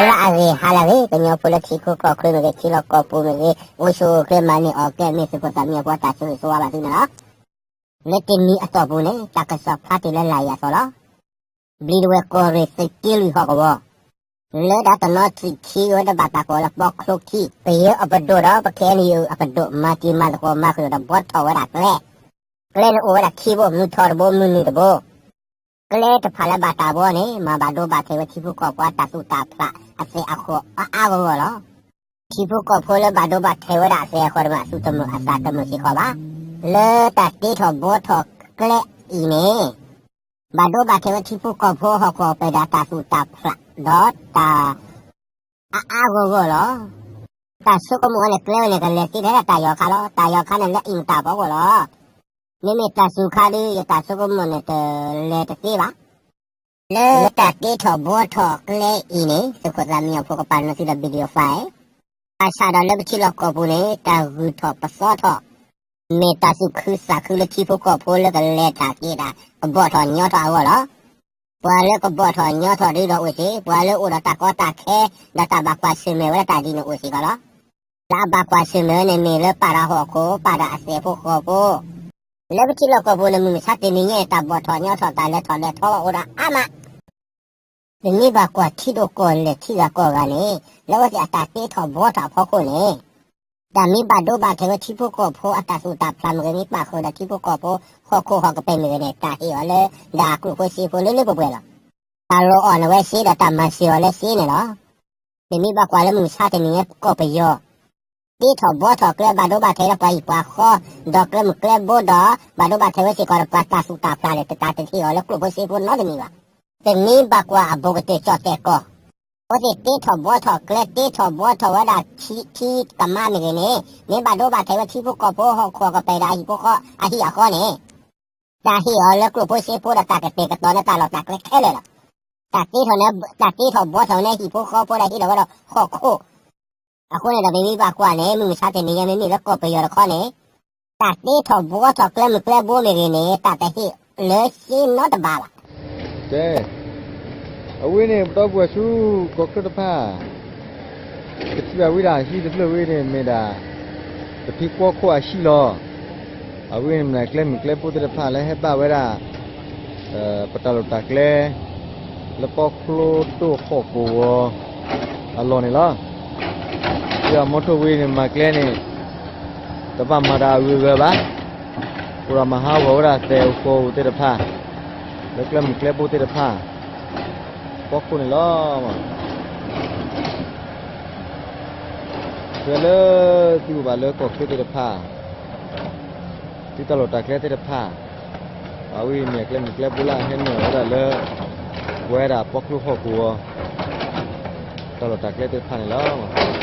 လၢအဂ့ၤ ဟါလၢအဂ့ၤ ကညီဖိလၢထံခိၣ်ကီၢ်ချၢမ့ၢ်ဂ့ၤ ထံလီၢ်ကီၢ်ပူၤမ့ၢ်ဂ့ၤ အိၣ်ဆူၣ်အိၣ်ချ့ မၤန့ၢ်အီၣ်ကဲ မ့ၢ်သုးခိၣ်သးမံအဖိ တၢ်ဆိၣ်ဂ့ၤဆိၣ်ဝါဘၣ်သုန့ၣ်လီၤ. လၢတနံၤအတီၢ်ပူၤန့ၣ် တၢ်ကစီၣ်ဖျါတ့ၢ်လၢလၢ်ယၤအသိးလီၤ. ဘျံးဒဝဲၢ်ကီၢ်ရ့ၣ်သုးက့လွံၢ်ဟီၣ်ကဝီၤ လၢတၢ်တနီသံၣ်ခံဝဲတဘၣ်တၢ်ကိးလၢပီချိခံ ပယီၤအပဒိၣ်ဒီး ပ ခ့အဲၣ်ယူၣ် အပဒိၣ် မၤတံၤမၤသကိး မၤဃုာ်ဒီးဘှီထီၣ်ဝဲဒၣ်ကျဲ, ကျဲန့ၣ်အိၣ်ဝဲဒၣ်ခံဘိ မုၢ်ထီၣ်တဘိ မုၢ်နုာ်တဘိ ကျဲတဖၣ်လၢဘၣ်တၢ်ဘှီန့ၣ် မၤဘၣ်ဒိဘၣ်ထံးဝဲထံဖိကီၢ်ဖိအတၢ်သူၣ်တၢ်ဖျးအသဲးအဃီၤအါအါဂီၢ်ဂီၢ်လီၤ. ထံဖိကီၢ်ဖိလၢဘၣ်ဒိဘၣ်ထံးဝဲဒၣ်အသဲးအဃီၤတမ့ၢ် အသူၣ်တမုာ်အသးတမုာ်စ့ၢ်ကီးဘၣ်. လၢတၢ်တ့ထီၣ်ဘှီထီၣ်ကျဲအံၤန့ၣ် ဘၣ်ဒိဘၣ်ထံးဝဲထံဖိကီၢ်ဖိဟီၣ်ခိၣ်ပှဲၤဒီးတၢ်သူၣ်တၢ်ဖျးဒီးတၢ် အါအါဂီၢ်ဂီၢ်လီၤ. တၢ်ဆိကမိၣ်ဝဲန့ၣ် ကျဲဝဲန့ၣ် ကလဲၤသ့ထဲဒၣ်တၢ်ယီၤခါလီၤ. တၢ်ယီၤခါန့ၣ် လၢအံၤမတၤဖီခိၣ်လီၤ. မ့မ့ၢ်တၢ်စူၤခါဒီး ယတၢ်ဆိကမိၣ်န့ၣ် တလဲၤတသ့ဘၣ်. လၢတၢ်တ့ထီၣ်ဘှီထီၣ်ကျဲအံၤန့ၣ် သုးခိၣ်သးမံအဖိကပာ်လီၤသုဒီး video file ဘၣ်ဆၣ်ဒီးလၢပထံလီၢ်ကီၢ်ပူၤန့ၣ် တၢ်ဂုၢ်ထီၣ်ပသီထီၣ် မ့ၢ်တၢ်သူၣ်ခုသးခုလၢထံဖိကီၢ်ဖိလၢကလဲၤတၢ်က့ၤတၢ် ကဘီၣ်ထီၣ်ညီထီၣ်အဂီၢ်လီၤ. ပှၤလၢကဘီၣ်ထီၣ်ညီထီၣ်ဒ်ဒီးအိၣ်စ့ၢ်, ပှၤလၢအိၣ်ဒီးတၢ်ကီတၢ်ခဲ ဒီးတၢ်ဘၣ်ကွၢ်ဆၢၣ်မဲာ်ဝဲဒၣ်တၢ်ဒ်န့ၣ်အိၣ်စ့ၢ်ကီးလီၤ. လၢအဘၣ်ကွၢ်ဆၢၣ်မဲာ်ဝဲန့ၣ် မ့ၢ်လၢပာ်ဒီးဟီၣ်ခိၣ် ပာ်ဒီးအသဲးဖိဃီဖိ လၢပထံလီၢ်ကီၢ်ပူၤန့ၣ် မုၢ်မဆါတနံၤညါ တၢ်ဘီၣ်ထီၣ်ညီထီၣ် တၢ်လဲၤထီၣ်လဲၤထီအိၣ်ဒီးအါမး. ပမ့ၢ်ဘၣ်ကွၢ်ထံဒိၣ်ကီၢ်လဲၢ်ထံဂၤကီၢ်ဂၤန့ၣ် လၢအဝဲသ့ၣ်အတၢ်တ့ထီၣ်ဘှီထီၣ်အဖီခိၣ်န့ၣ် တၢ်မ့ၢ်ဘၣ်ဒိဘၣ်ထံးဝဲထံဖိကီၢ်ဖိအတၢ်သူၣ်တၢ်ဖျးမ့ၢ်ဂ့ၤ မ့ၢ်ပာ်ဃုာ်ဒီးထံဖိကီၢ်ဖိဟီၣ်ခိၣ်ဟီၣ်ကပၤမ့ၢ်ဂ့ၤန့ၣ် တၢ်ဟ့ၣ်အီၤလၢ ဒၣ်ကျိၣ်ဖိစ့ဖိလၢလၢပှဲၤပှဲၤလီၤ. တၢ်လီၤအီၣ်န့ၢ်ဝဲစ့ဒီးတၢ်မၤစၢၤအီၤလၢစ့န့ၣ်လီၤ. ပမ့ၢ်ဘၣ်ကွၢ်လၢမုၢ်မဆါတနံၤညါကီၢ်ပယီၤ တ့ထီၣ်ဘှီထီၣ်ကျဲ ဘၣ်ဒိဘၣ်ထံးလၢပှၤဟံၣ်ပှၤဃီ ဒီးကျဲမုၢ်ကျဲဘိဒီး ဘၣ်ဒိဘၣ်ထံးဝဲစ့ၢ်ကီးဒီးပှၤတၢ်သူၣ်တၢ်ဖျးန့ၣ် တတၢ်တဟ့ၣ်အီၤလၢကျိၣ်ဖိစ့ဖိနီတမံၤဘၣ်. ပမ့ၢ်ဘၣ်ကွၢ်အဘူးကတၢၢ်ကၠီၣ်တဲၣ်ကီၢ် အဝဲသ့ၣ်တ့ထီၣ်ဘှီထီၣ်ကျဲ တ့ထီၣ်ဘှီထီၣ်ဝဲဒၣ်ထံကမါမ့ၢ်ဂ့ၤန့ၣ် မ့ၢ်ဘၣ်ဒိဘၣ်ထံးဝဲထံဖိကီၢ်ဖိဟီၣ်ခိၣ်ကပၤဒီးအဟံၣ်ဖိဃီအဟံၣ်အဃီန့ၣ် တၢ်ဟ့ၣ်အီၤလၢကျိၣ်ဖိစ့ဖိဒီးတၢ်ကတဲာ်ကတီၤန့ၢ်တၢ်လီၢ်တၢ်ကျဲခဲလၢာ်လီၤ. တၢ်တ့ထီၣ်န့ၣ် တၢ်တ့ထီၣ်ဘှီထီၣ်န့ၢ်ဟံၣ်ဖိဃီဖိဒီးဟ့ၣ်လီၤဝဲဒီးဟီၣ်ခိၣ် အဃိန့ၣ်ဒီးပမ့ၢ်ဘၣ်ကွၢ်န့ၣ် မုၢ်မဆါတနံၤညါမ့မ့ၢ်လၢကီၢ်ပယီၤတခီန့ၣ် တၢ်တ့ထီၣ်ဘှီထီၣ်ကျဲမုၢ်ကျဲဘိမ့ၢ်ဂ့ၤန့ၣ် တၢ်တဟ့ၣ်လၢစ့နီတဘ့ၣ်ဘၣ်. ကဲ, အဝဲန့ၣ် ပဒီပုၢ်ဝဲၢ်ဆူကီၢ်ချၢတဖၣ် ကထံၣ်ဘၣ်ဝဲဒၣ်ဟံၣ်တဖျၢၣ်ဝဲန့ၣ်မ့ၢ်ဒၣ် ပဖံကွီခိၣ်အဟံၣ်လီၤ. အဝဲန့ၣ်မ့ၢ်ကျဲမုၢ်ကျဲဘိသ့ၣ်တဖၣ်လၢဟဲဘၣ်ဝဲဒၣ် ပတၢ်လီၢ်တၢ်ကျဲ လၢပီချိတိၢ်ဟီၣ်ကဝီၤအလီၢ်န့ၣ်လီၤ. ဒ်အမီထိၣ်ဝံၤန့ၣ် မၤကျဲန့ၣ် တဘၣ်မၤတၢ်အဂုၤအဂၤဘၣ်. အိၣ်ဒီးမၤဟးဂီၤဝဲဒၣ်သဲးအိၣ်ဃီသ့ၣ်တဖၣ် လၢကျဲမုၢ်ကျဲဘိသ့ၣ်တဖၣ် ပီခိၣ်န့ၣ်လီၤ. ပှၤလၢသုအိၣ်ဘၣ်လၢကီၢ်ချၢသ့ၣ်တဖၣ် သုတၢ်လီၢ်တၢ်ကျဲသ့ၣ်တဖၣ် အဝဲမ့ၢ်ကျဲမုၢ်ကျဲဘိလၢအဟဲနုာ်ဝဲဒၣ်လၢ ပဝဲဒၣ်ပီချိဟီၣ်ကဝီၤ တၢ်လီၢ်တၢ်ကျဲသ့ၣ်တဖၣ်န့ၣ်လီၤ.